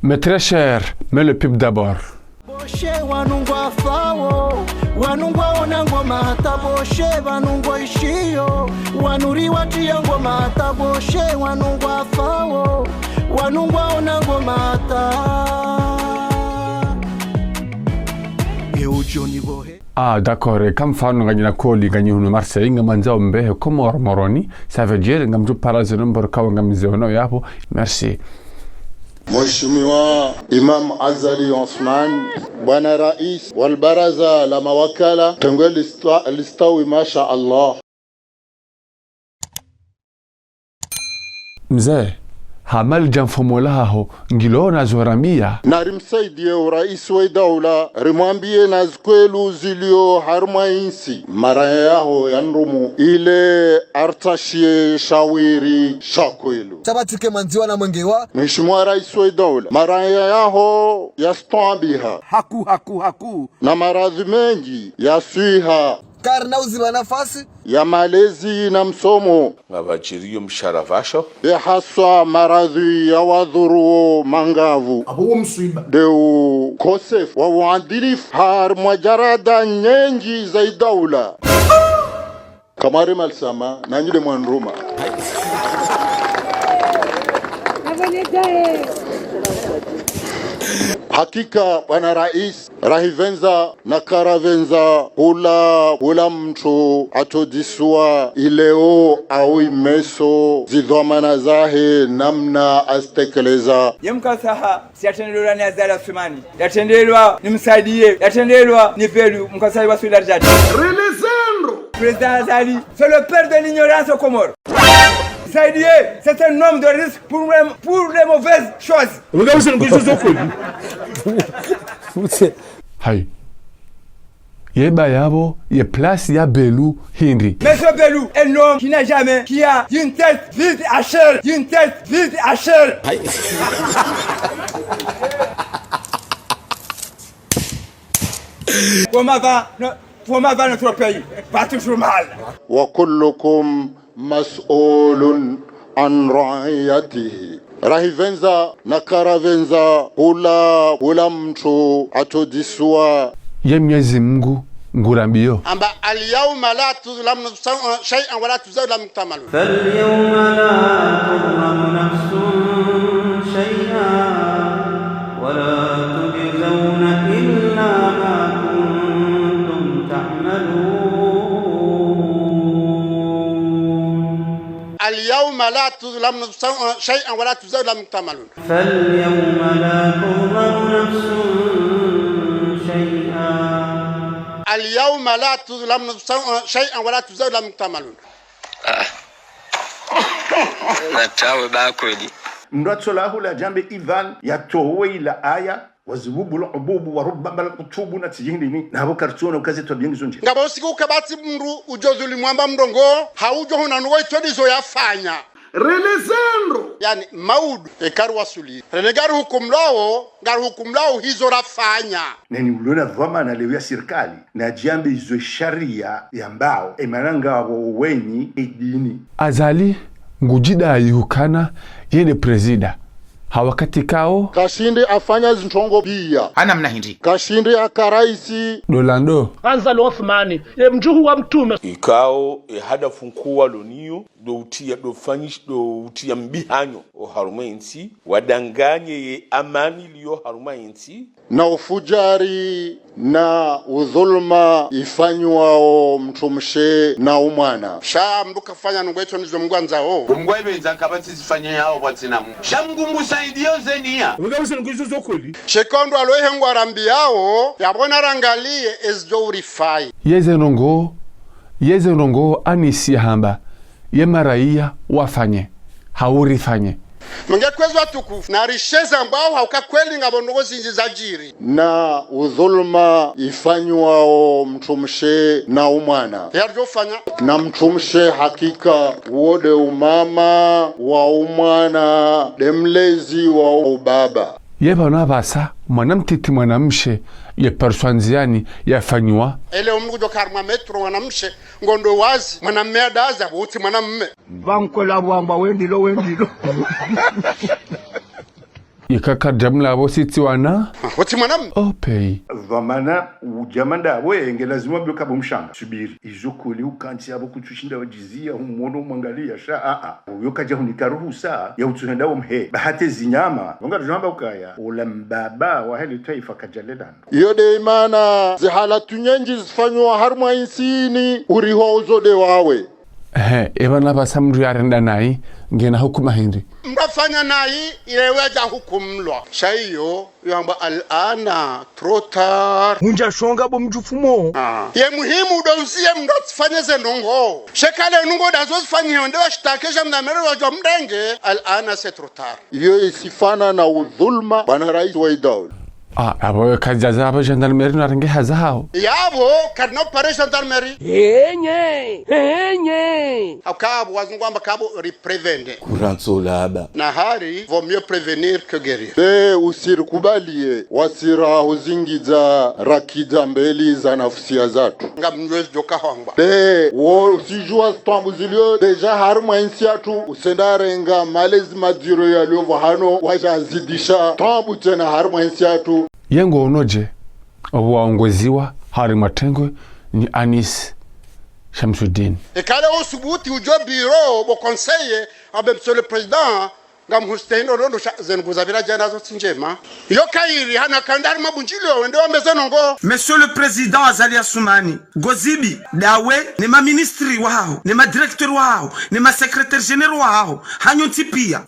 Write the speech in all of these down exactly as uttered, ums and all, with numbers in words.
Mes très chers, mais le pub d'abord. Boshe wanu ngwafao, wanu ngwaonao ngoma hata boshe wanu ngwaishio, wanu riwatriya ngoma hata boshe wanu ngwafao, wanu ngwaonao ngoma hata. Ye ujoni bohe. Ah, d'accord. Eka mfano nganyi na koli, nganyi hunu Marseille, ngamwandzao mbehe Komori Moroni, ça veut dire ngamdjo para ze nomboro kawa ngamziono yapvo. Merci. Mheshimiwa Imam Azali Assoumani, bwana rais wa baraza la mawakala, tengwe lista-, listawi, masha Allah. Mze, hama lidja mfumo lahaho, ngilo na zo rambiya. Nari msaidiye o rais we daula, rimwambiye na zikweli zilio harumwa intsi, maraya yaho ya ndrumu ile artashiye shawiri sha kweli. Tabatike mandziwa na mwengewa. Mheshimiwa rais we daula, maraya yaho ya stwabiha. Haku, haku, haku. Na maradhi mengi ya swiha. Karina uziba nafasi. Ya malezi na msomo. Ngapvadjiriyo mshara pvasho. Ye haswa maradhi ya wadhuruo mangavu. Abo wo mswiba. Nde ukosefu wa uadilifu harumwa jarada nyengi za idaula. Kamwari malisama, nanyi nde mwandruma. Hakika, bwana rais, rahipvendza na karapvendza hula, hula mtru atsodiswa ileo au imeso zidhwamana zahe namna azitekeleza. Ye mkasaha, si yatrendelwa ni Azali Assoumani, yatrendelwa ni Msaidiye, yatrendelwa ni Belou, mkasaha wa Solidarité. Relezandro. Président Azali, c'est le père de l'ignorance aux Comores. Msaidiye, c'est un homme de risque pour les, pour les mauvaises choses. Regarde, c'est une question de col. Hayi. Ye ba yapvo, ye place ya Belou hindri. Monsieur Belou, un homme qui n'a jamais, qui a une tête vide à chair, une tête vide à chair. Hayi. Comment va, no-, comment va notre pays ? Va toujours mal. وكلكم مسؤول عن رعيته. Rahipvendza na karapvendza hula, hula mtru atsodiswa. Ye Mnyezi Mngu ngurambiyo. Amba, اليوم لا تظلم نفس شيئا ولا تجزون إلا ما كنتم تعملون. فاليوم لا تظلم نفس شيئا ولا تجزون إلا ما كنتم تعملون. اليوم لا تظلم نفس شيئا ولا تجزون إلا ما كنتم تعملون. فاليوم لا تظلم نفس شيئا. اليوم لا تظلم نفس شيئا ولا تجزون إلا ما كنتم تعملون. Ah. Na tawe ba kweli. Ndo tsola hula djambe Ivan ya towe ila aya. وذباب الحبوب وربما القطب na tsi hindri ni. Na hapvo kartsono kaze twabiya ngizo ndje. Ngapvo usiku ukabati mndru udjo dhulumu amba mndrongo, ha udjo hona nuwo itso ndizo yafanya. Relezandro. Yaani, maudu, eka riwasuli. Rene ngari hukumlwao, ngari hukumlwao hizo rafanya. Nani ulona dhwamana leo ya sirikali, na djambe izo sharia yambao, emana ngapvo wenyi edini. Azali, ngudjidayi hukana, ye nde prezida. Ha wakati kao. Kashindi afanya zintrongo piya. Hana mna hindri. Kashindi aka raisi. Dolando. Azali Assoumani, ye mdjuhu wa mtrume. Ikao, e hadafu nkuu waloniyo, ndo utriya, ndo fanyish-, ndo utriya mbihanyo oharumwa entsi, wadanganye ye amani iliyo harumwa entsi. Na ufujari na udhuluma ifanyiwao mtrumshe na umwana. Sha mndru kafanya nungu etso ndizo Mngu andzao. Mngu aipvendza kapvatsi zifanyao pvwatsina Mngu. Sha Mngu ngusaidiyo zeniya. Mngu ngusaidiyo zokoli. Sheka ndo aloihe ngwarambiyao, yapvo narangaliye ezidjo urifayi. Yeze ndrongo, yeze ndrongo anisi hamba, ye maraiya wafanye, hau rifanye. Mngu kwezi watukufu, narisheze mbao hauka kweli ngapvo ndrongo zindji zadjiri. Na udhuluma ifanyiwao mtrumshe na umwana. Yardjo fanya. Na mtrumshe hakika wo nde umama wa umwana, nde mlezi wa ubaba. Ye pvanu apvasa, mwana mtiti mwanamshe, ye parswa ndziani, yafanyiwa. Ele umngu djo karmwa metro mwanamshe, ngondo wazi, mwanamme adaza, pvo utsi mwanamme. Pvankola pvwamba wendilo, wendilo. Yeka kadjamla abo sitsi wana. Wotsi mwana m- Opei. Pvamana udjamanda abo yenge lazima bioka bo mshanga. Subiri. Izo koli ukantsi abo kutsushinda wadjiziya humwono umwangaliya sha a a. Uyo kadja hunika ruhusa ya utsuhenda omhe. Bahate zinyama. Wonga tujamba ukaya. Ola mbaba wa hele twaifa kadjalelana. Iyo de imana zihala tu nyenji zifanywa harumwa insi ini uriho uzo de wawe. Ehe, eba na basa mndru yarenda nayi, ngena hukuma hindri. Mndru afanya nayi, ile wadja hukumlwa. Sha iyo, yamba al-ana, trop tard. Mundja shonga bo mdjufumo. Ah. Ye muhimu udo uziye mndru atsifanye ze ndrongo. Sheka le nungo dazo zifanye, wende washitake gendarmerie wadjo mrenge, al-ana c'est trop tard. Iyo isifanana na udhulma, bwana raisi wa idaula. Ah, abo kadjaza abo gendarmerie narenge haza hawo. Yabo, karina upare gendarmerie. Enye, enye. Hauka abo wazungu wamba kabo ri prévenir. Kurantso laba. Na hari, vaut mieux prévenir que guérir. Be usirikubaliye, wasira huzingidza rakidza mbeli za nafusiya zatru. Ngamdjuwe zidjoka hwangwa. Be, wo usijua zitwambu zilio deja harumwa insi yatru, usenda renga malezi madziro yalio pvo hano, wadja zidisha twambu tsena harumwa insi yatru. Yengo uno dje, obu waongoziwa harumwa tengwe ni Anis Shamsuddin. Eka le usubuti udjo biro bo conseiller, ambe monsieur le président, ngamhustehi no londo sha zenu kuzabira djana zo tsi ndjema. Yo kayiri hana kandari mabundjilio wende wambe ze ndrongo. Monsieur le Président Azali Assoumani, Gozibi, dawe, ne ma ministres wahaho, ne ma directeurs wahaho, ne ma secrétaires généraux wahaho, hanyu ntsi piya.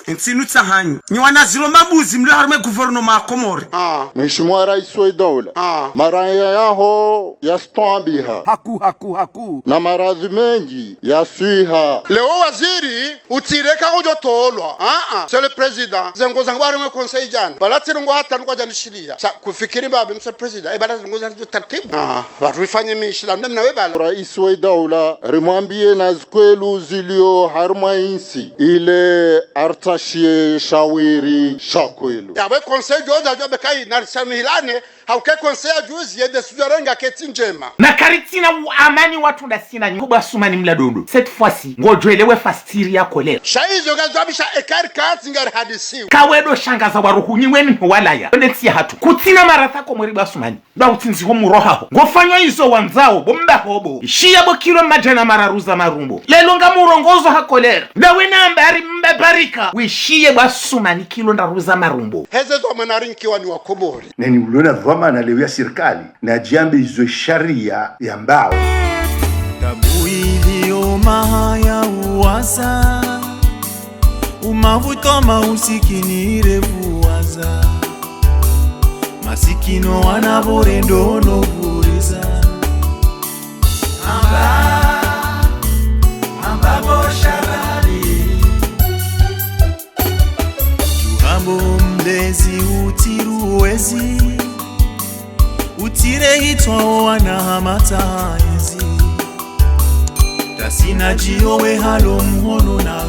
Ntsi nutsa hanyu. Nyi wana zilo mabuzi mlio harumwa gouvernement ya Komori. Ah. Mheshimiwa Raisi wa idaula. Ah. Maraya yaho yastwambiha. Haku, haku, haku. Na maradhi mendji yaswiha. Leo waziri, utsireka kudjo tolwa. Ah, ah. Monsieur le Président, zengo zangu harumwa conseil djana. Bala tsi ndrongo hata nukwa djanishiliya. Sha kufikiri babi, Monsieur le Président, e bala zengo zangu tartibu. Ah, watu ifanye mishila, mna mna we bala. Raisi wa idaula, rimwambiye na zikwelu zilio harumwa insi, ile artashiye shawiri sha kwelu. Yawe conseil djo djo bekayi, narisamihilane, hauka e conseil ya juzi ye décision yarenga ketsi ndjema. Na karitsina uamani watru ndasi nanyi, bo Assoumani mla dodo. Cette fois-ci, ngodjo elewe fasiri ya kolera. Sha izo ngazwabisha eka rikantsi ngari hadisiwa. Kawedo shangaza waruhu nyi weni mho walaya. Nde ntsi yahatru. Kutsina maradhi Komori bo Assoumani. Ba utsinzi ho muro haho. Ngofanyao izo wandzao, bo mba hobo. Ishiya bo kilo madjana mararu za marumbo. Leo ngamurongozo ha kolera. Dawe namba ari mba barika. Wishiye bo Assoumani kilo ndraru za marumbo. Heze zo mwana rinkiwa ni wa Komori. Neni ulona dhwamana leo ya sirikali, nadjambe izo sharia yambao. Tabu ilio mahaya uwasa, umavuta mausikini revuwaza, masikini wana pvo rendo no vuriza. Amba, amba bo shababi. Djuhambo mlezi utsiruwezi, utsire hitswa o wana ha matsaha ezi. Tasina djiyo we halo mhono na